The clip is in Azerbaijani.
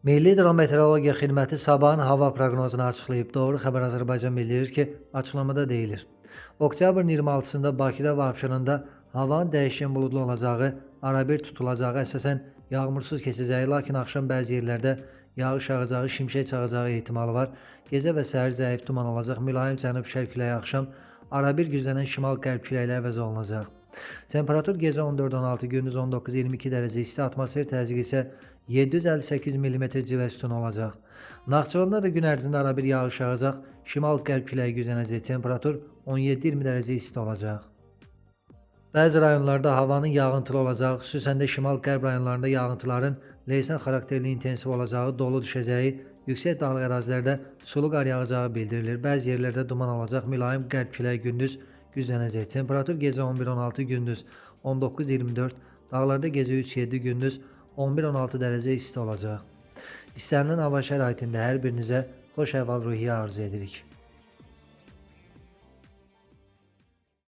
Milli Hidrometeorologiya Xidməti sabahın hava proqnozunu açıqlayıb. Doğru Xəbər Azərbaycan bildirir ki, açıqlamada deyilir: Oktyabrın 26-sında Bakıda və Abşeronda havanın dəyişkən buludlu olacağı, arabir tutulacağı, əsasən yağmursuz keçəcəyi, lakin axşam bəzi yerlərdə yağış yağacağı, şimşək çaxacağı ehtimalı var. Gecə və səhər zəif duman olacaq. Mülayim cənub-şərq küləyi axşam arabir güclənən şimal-qərb küləyi ilə əvəz olunacaq. Temperatur gecə 14-16, gündüz 19-22 dərəcə isti, atmosfer təzyiqi isə 758 mm civə sütunu olacaq. Naxçıvanda da gün ərzində arabir yağış yağacaq, şimal-qərb küləyi güclənəcək, temperatur 17-20 dərəcə isti olacaq. Bəzi rayonlarda havanın yağıntılı olacağı, xüsusən də şimal-qərb rayonlarında yağıntıların leysan xarakterli intensiv olacağı, dolu düşəcəyi, yüksək dağlıq ərazilərdə sulu qar yağacağı bildirilir. Bəzi yerlərdə duman olacaq, mülayim qərb küləyi gündüz güclənəcək. Temperatur gecə 11-16, gündüz 19-24, dağlarda gecə 3-7, gündüz 11-16 dərəcə isti olacaq. İstənilən hava şəraitində hər birinizə xoş əhval-ruhiyyə arzu edirik.